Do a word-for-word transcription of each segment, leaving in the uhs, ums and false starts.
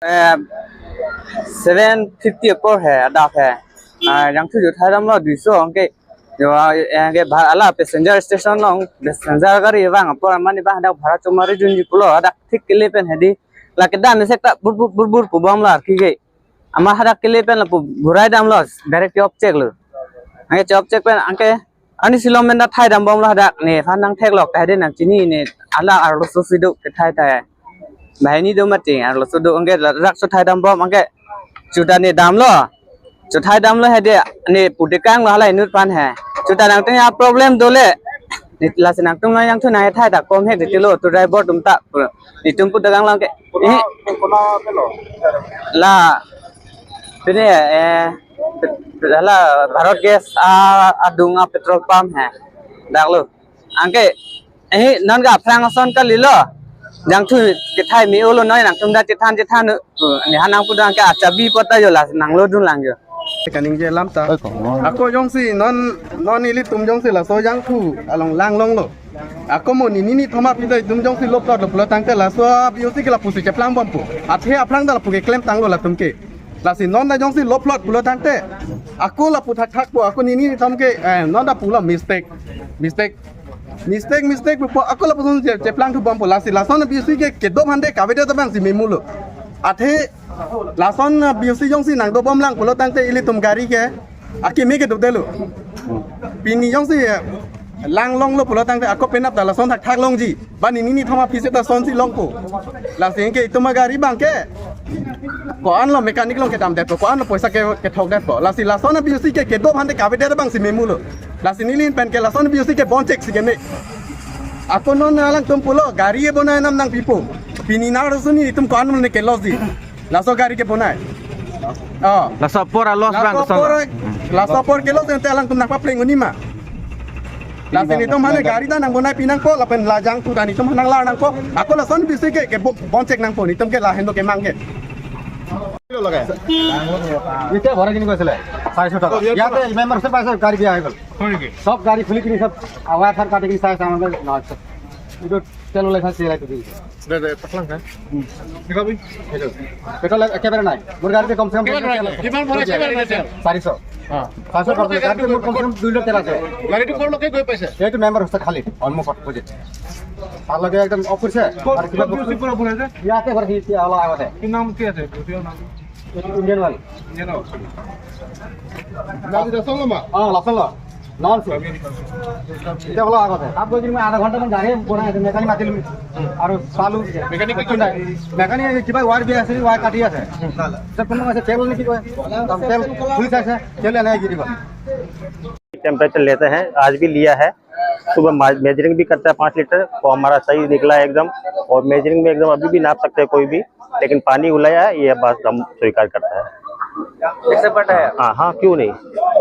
Eh, seven fifty apor he, adap he. Ah, jangthu juthai damlo duiso, anke jo, ah, anke bhar ala passenger station along, passenger gari vang apor amat ne bang hadak bhara chomari dunji pulo, hadak thik kele pen hedi. La kedam isi ta bur bur bur bur pu bomlo arki ke. Amat hadak kele pen lapu gurai damlo, direct chop chek lo. Anke chop chek pen anke ani silom pen ta thai dam bomlo hadak, nephan nangtheklok tahai de nangchini ne, ala arloso si do kethai thai. Banghini do mati arloso do, anke rak so thai dam bom anke chuta ne damlo. Chuthai damlo hedi, ne pu tekanglo halai inut aphan he. Chuta nangtum ya problem dole. Ne lasi nangtum nangtum nangthai ta kom he de tilo, tu driver atum ta. Netum pu tekanglo anke. Kona, eh, kona pelo? La pine, eh, la Bharat Gas a, adung a petrol pump he. Dak lo. Anke, eh, non ke aphrang ason kalilo. Jangthu kethai me-olo noi, nangtum ta chethan chethan. Nehan nangpu do anke achabi pota jo la nanglo dun lang jo. Kaningje alam ta. Oi, kong. Ako jongsi non, non ilitum jongsi laso jangthu along lang longlo. Ako mo nini nithom aphi ta itum jongsi lo plot lo pulo tangte laso B O C ke lapusi cheplang bompo. Athe aphrang ta lapu keklem tanglo latum ke. Lasi non ta jongsi lo plot pulo tangte, ako lapu thakthak po, ako nini nithom ke, eh, non ta pulo mistake. Mistake. Mistake, mistake po, ako lapuson che, cheplang thu bompo. Lasi lason B O C ke kedo aphan de kavede ta bang si memulo. Athe lason B O C jongsi nangdo bom lang pulo tangte ilitum gari ke akeme ke dodelo. Pini jongsi, eh, lang longlo pulo tangte ako penap ta lason thakthak longji. Ba nini nithom aphi seta sonsi longpo. Lasi ke itum agari bang ke ko-an lo mechanic along kedam detpo, ko-an lo poisa ke, kethok detpo. Lasi lason B O C ke kedo aphan de kavede ta bang si memulo. Lasi neli pen ke lason B O C ke bon chek si keme. Ako non alangtum pulo gari e bonai nam nangpipo. Pini nang rasuni itum ko-an lo ne ke loss di. Laso gari ke bonai. Oh. Laso apor a loss bang laso kosong. Apor, laso apor ke loss ente alangtum nangpapleng unima. Lasi netum aphan gari ta nang bonai pi nangpo, lapen la jangthu ta netum aphan nanglar nangpo. Ako lason B O C ke, ke bo-, bon chek nangpo, netum ke la hendo kemang ke. Kilo লগাই? এতিয়া ভৰাই কিনি কৈছিলে চাৰিশ টকা। ইয়াতে মেম্বাৰ ওচৰত পাইছে, গাড়ী বিয়া হৈ গ'ল। হয় নেকি? চব গাড়ী খুলি কিনি চব ৱায়াৰ চাৰ কাটি কিনি চাই আছে আমাৰ নহয়। এইটো তেল ওলাই চাই চিলাই তো। দে, দে, পাতলাং খাই। উম। কি খাবি? সেইটো। পেট্ৰল একেবাৰে নাই। মোৰ গাড়ীতে কমচে কম কিমান ভৰাই, কিমান ভৰাইছে, কিমান ভৰাইছে? চাৰিশ। অ। চাৰিশ ভৰাইছে, গাড়ীতে মোৰ কমচে কম দুই লিটাৰ তেল আছে। গাড়ীটো ক'লৈকে গৈ পাইছে? এইটো মেম্বাৰ ওচৰত খালি, সন্মুখত, বুজি। তাৰ লগে একদম অফ কৰিছে। ক'ত, আৰু কিবা ক'ত বস্তু বিউচি পৰা ভৰাইছে? ইয়াতে ভৰাইছে, এতিয়া অলপ আগতে। কি নাম কি আছে? বিউচিৰ নাম? এইটো ইণ্ডিয়ান অইল। Indian oil. নাম কি লাচন লামা? অ, লাচন লামা। নন চি। এতিয়া অলপ আগতে। তাত গৈ কিনি মই আধা ঘণ্টামান গাড়ী বনাই আছো, মেকানিক মাতিলো। আৰু চালো। মেকানিক কি মেকানিক কিবা ৱায়াৰ বিয়া আছে, ৱায়াৰ কাটি আছে। পিছত কোনো আছে, তেল নেকি কয়? তেল খুলি চাইছে, তেল এনেকে গিৰি গ'ল। टेम्परेचर लेते हैं, आज भी लिया है। सुबह मा-, मेजरिंग भी करता है पाँच लीटर, तो हमारा सही निकला है एकदम। और मेजरिंग में एकदम अभी भी नाप सकते हैं कोई भी, लेकिन पानी उलाया है, ये बात हम स्वीकार करता है। इससे फटा है? हाँ, हाँ, क्यों नहीं?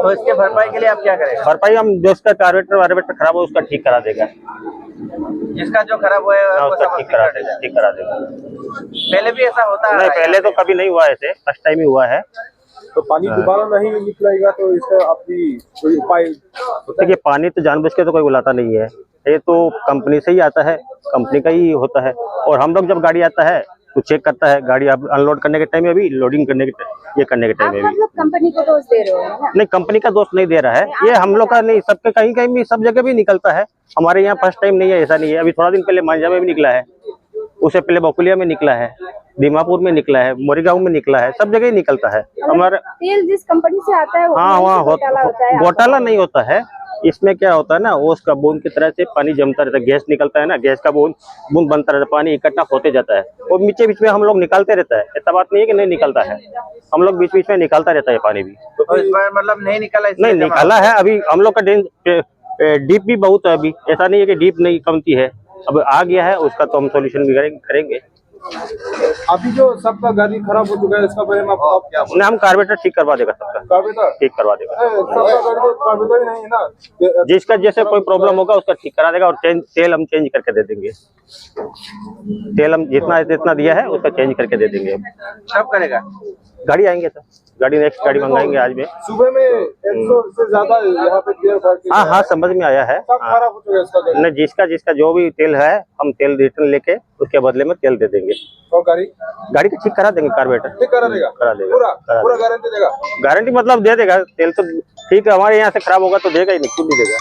तो इसके भरपाई के लिए आप क्या करेंगे? भरपाई हम जो इसका कार्बोरेटर वार्बोरेटर खराब हो, उसका ठीक करा देगा। जिसका जो खराब हुआ है, हाँ, उसको उसका सब ठीक ठीक करा कर देगा, देंगे। ठीक करा देगा। पहले भी ऐसा होता नहीं, है? पहले तो कभी नहीं हुआ ऐसे, फर्स्ट टाइम ही हुआ है। तो पानी हाँ। दोबारा नहीं निकलेगा तो इसका आप भी कोई उपाय होता है? देखिए, पानी तो जानबूझ के तो कोई बुलाता नहीं है, ये तो कंपनी से ही आता है, कंपनी का ही होता है। और हम लोग जब गाड़ी आता है तो चेक करता है, गाड़ी आप अनलोड करने के टाइम में भी, लोडिंग करने के टाइम, ये करने के टाइम आप में भी। मतलब कंपनी को दोष दे रहे हो, है ना? नहीं, कंपनी का दोष नहीं दे रहा है, नहीं, ये आप हम लोग का मतलब नहीं, सबके कहीं कहीं भी, सब जगह भी निकलता है। हमारे यहाँ फर्स्ट टाइम नहीं है, ऐसा नहीं है। अभी थोड़ा दिन पहले मांझा में भी निकला है, उससे पहले बकुलिया में निकला है, दीमापुर में निकला है, मोरीगांव में निकला है, सब जगह ही निकलता है। मतलब हमारा तेल जिस कंपनी से आता है, वो हाँ, वहाँ होता है, घोटाला होता है, आप घोटाला नहीं होता है। इसमें क्या होता है ना, वो उसका बूंद की तरह से पानी जमता रहता है, गैस निकलता है ना, गैस का बूंद, बूंद बनता रहता है, पानी इकट्ठा होते जाता है, वो बीच बीच में हम लोग निकालते रहता है। ऐसा बात नहीं है कि नहीं निकलता है, हम लोग बीच बीच में निकालता रहता है पानी भी। तो इस बार मतलब नहीं निकाला, इसलिए नहीं जमा निकाला हुआ है। अभी हम लोग का ड्रेन, ए, ए, डीप भी बहुत है अभी, ऐसा नहीं है कि डीप नहीं कमती है, अब आ गया है, उसका तो हम सॉल्यूशन भी करें-, करेंगे। अभी जो सबका गाड़ी खराब हो चुका है, इसका बारे में आप, आप क्या बोलते नहीं, हम कार्बोरेटर ठीक करवा देगा सबका। कार्बोरेटर? ठीक करवा देगा। नहीं, सबका गाड़ी तो कार्बोरेटर ही नहीं है ना। ये, जिसका जैसे कोई प्रॉब्लम होगा, उसका ठीक करा देगा और चेंज, तेल हम चेंज करके दे देंगे। तेल हम जितना, जितना दिया है, उसका चेंज करके दे देंगे। सब करेगा। गाड़ी आएंगे सर, गाड़ी नेक्स्ट गाड़ी मंगाएंगे आज में। सुबह में एक सौ से ज्यादा यहाँ पे गियर भर के हाँ हाँ, समझ में आया है। सब हाँ। खराब हो चुका है इसका गाड़ी। नहीं, जिसका जिसका जो भी तेल है, हम तेल रिटर्न लेके उसके बदले में तेल दे देंगे। और गाड़ी गाड़ी को ठीक करा देंगे, कार्बोरेटर। ठीक करा देगा? करा देगा। पूरा करा पूरा देगा। गारंटी देगा? गारंटी मतलब दे देगा, तेल तो ठीक है, हमारे यहाँ से खराब होगा तो देगा ही नहीं, खुद ही देगा।